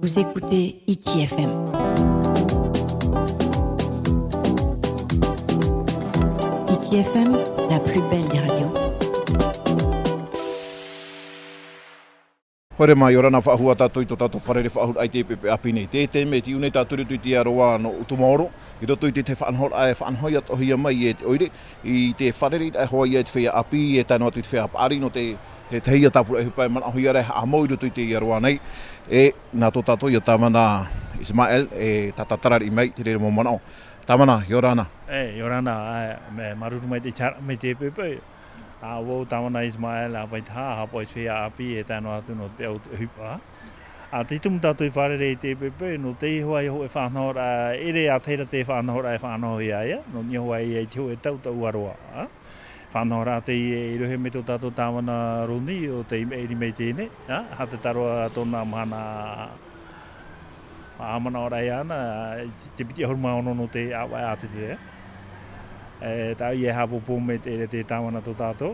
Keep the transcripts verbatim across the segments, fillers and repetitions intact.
Vous écoutez Hiti F M. Hiti F M, la plus belle des radios. Haere mai, ʻia ora na, faʻahou ā tātou i tō tātou fārerei faʻahou i te poʻipoʻi ʻāpī nei. Te, te mea, tei ʻō nei tātou i roto i te aroā nō ʻUtumaoro, i roto i te, te faʻanahoraʻa e faʻanahohia atoʻahia mai e te ʻoire, i te fārereiraʻa hoʻi ia i te feiā ʻāpī, e tae noa atu i te feiā paʻari, nō te, te, te hia tāpura ʻohipa e manaʻohia ra e haʻamau i roto i te aroā nei. E, nā tō tātou ia tāvana Ismael, e tātātaraʻi mai, te reira mau manaʻo. Tāvana, ʻia ora na. E, ʻia ora na, e, mea, māuruuru maitaʻi i te haere mai i te poʻipoʻi. Ā, ʻo vau tāvana Ismael, ā, Paitaha, haʻapaʻo i te feiā ʻāpī, e tae noa atu nō te peʻapeʻa ʻohipa. Ā, tei tumu tātou i fārerei i te poʻipoʻi, nō te iho ai hoʻi faʻanahoraʻa, ʻeʻere ā te reira te faʻanahoraʻa e faʻanahohia ia, nō niʻa hoʻi i te hōʻē tau, tau aroā, ā. Faʻanahoraʻa teie i rohe mai tō tātou tāvana Roni, ʻo tei maʻiri mai i teie nei, ā, haʻatātaraʻa tōna mahana ā manaʻoraʻa iāna, te piti ʻahuru mā ono nō te ʻāvaʻe ʻātete. E, tā ʻoia e haʻapōpō mai te, te tāvana tō tātou.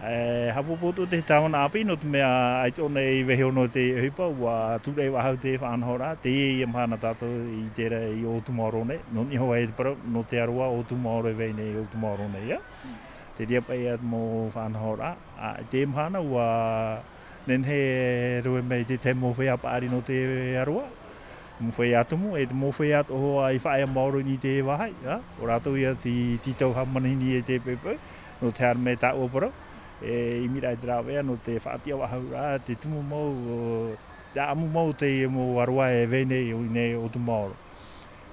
E, haʻapōpō atu te tāvana ʻāpī, nō te mea ʻaita ʻōna i vaiiho noa i te ʻohipa, ʻua tūraʻi faʻahou te faʻanahoraʻa, teie ia mahana tātou i terā i ʻŌtumaoro nei, nō niʻa hoʻi i te parau, nō te aroā ʻŌtumaoro e vai nei i ʻŌtumaoro nei, ā. Te reira paʻi ā te mau faʻanahoraʻa, ā, i teie mahana ʻua nehenehe e rohe mai te tahi mau feiā paʻari nō te aroā. Mau feiā tumu, e te mau feiā atoʻa hoʻi i faʻaea maoro i niʻa i te vāhi, ā, ʻo rātou ia tei, tei tītau hāmanihini i te poʻipoʻi, nō te haere mai tāʻua parau, e, ʻimiraʻa i te rāveʻa, nō te faʻatiʻa faʻahou ra, te tumu mau, ʻo, te ʻāʻamu mau te mau aroā e vai nei, i nei ʻŌtumaoro.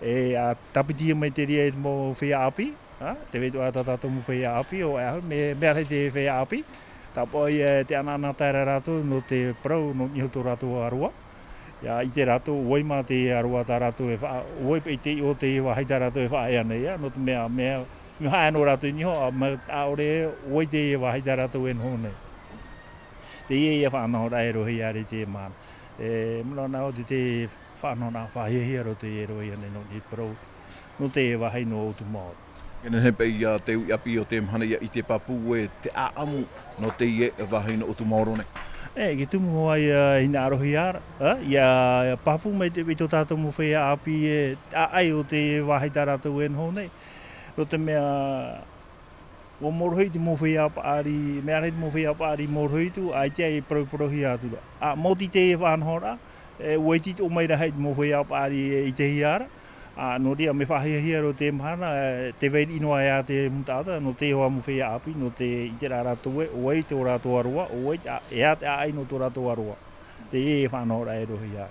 E, ā, tāpiti mai te reira i te mau feiā ʻāpī, ā, tē vai atoʻa tā tātou mau feiā ʻāpī, ʻo, ā, mea, mea rahi te feiā ʻāpī, tāpaʻo ia te ʻanaʻanatae ra rātou nō te parau, nō niʻa i tō rātou aroā. ʻIa ʻite rātou, ʻo vai mā te aroā tā rātou e faʻa-, ʻo vai paʻi te iʻoa te vāhi tā rātou e faʻaea nei, ā, nō te mea, mea, mea haere noa rātou i niʻa iho, ā, mea ʻaore, ʻo vai te vāhi tā rātou e noho nei. Teie ia faʻanahoraʻa e rohi ra i teie mahana. E, manaʻo na ʻo te, te faʻanahoraʻa faʻahiahia roa teie e rohi ra nei nō te parau, nō te vāhi nō ʻŌtumaoro. E nehenehe paʻi ia te uʻi ʻāpī o teie mahana ʻia ʻite pāpū e te ʻāʻamu nō teie vāhi nō ʻŌtumaoro nei. E, ʻia tumu hoʻi ia hinaʻarohia ra, ā, ʻia, ʻia pāpū mai te, i tō tātou mau feiā ʻāpī e, ʻāʻai o te vāhi tā rātou e noho nei. Nō te mea, ʻua mōrohi te mau feiā paʻari, mea rahi te mau feiā paʻari i mōrohi atu, ʻaita e parauparauhia atu ra. Ā, maoti te faʻanahoraʻa, e, ʻua iti atoʻa mai ra hoʻi te mau feiā paʻari e ʻitehia ra. Ā, nō reira, mea faʻahiahia roa teie mahana, e, tē vai riʻi noa ā te mau taʻata, nō te iho ā mau feiā ʻāpī, nō te ʻiteraʻa rātou ē, ʻo vai tō rātou aroā, ʻo vai te, ā, e aha te ʻāʻai nō tō rātou aroā. Teie faʻanahoraʻa e rohi ra.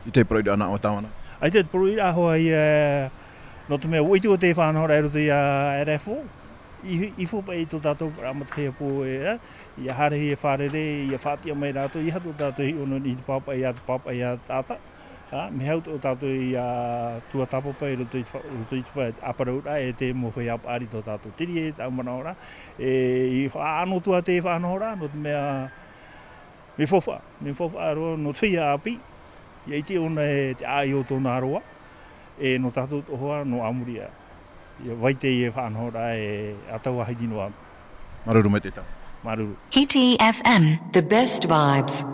I te poroʻi ra nā ʻoe tāvana? ʻAita te poroʻi ra hoʻi, e, nō te mea, ʻua ʻite ʻo te faʻanahoraʻa i roto ia R F O. I, i fou paʻi tō tātou parau matahiapo e, e, ʻia haerehia e fārerei, ʻia faʻatiʻa mai rātou, ʻeiaha tō tātou hiʻo nō niʻa i te pāpaʻi a te pāpaʻi a te taʻata. Ā, mea hau tō tātou ʻia tuatāpapa i roto i te fa-, i roto i te fa-, ʻāparauraʻa e te mau feiā paʻari tō tātou. Te reira tāʻu manaʻo ra, e, i faʻaʻano atu ā te faʻanahoraʻa, nō te mea, mea faufaʻa, mea faufaʻa roa, nō te feiā ʻāpī, ʻia ʻite ʻōna e te ʻāʻai o tōna aroā, e nō tātou atoʻa hoʻi, nō ā muri aʻe. ʻIa vai teie faʻanahoraʻa e ʻatau ā hiti noa. Māuruuru maitaʻi tāvana. Māuruuru. Hiti F M, the best vibes.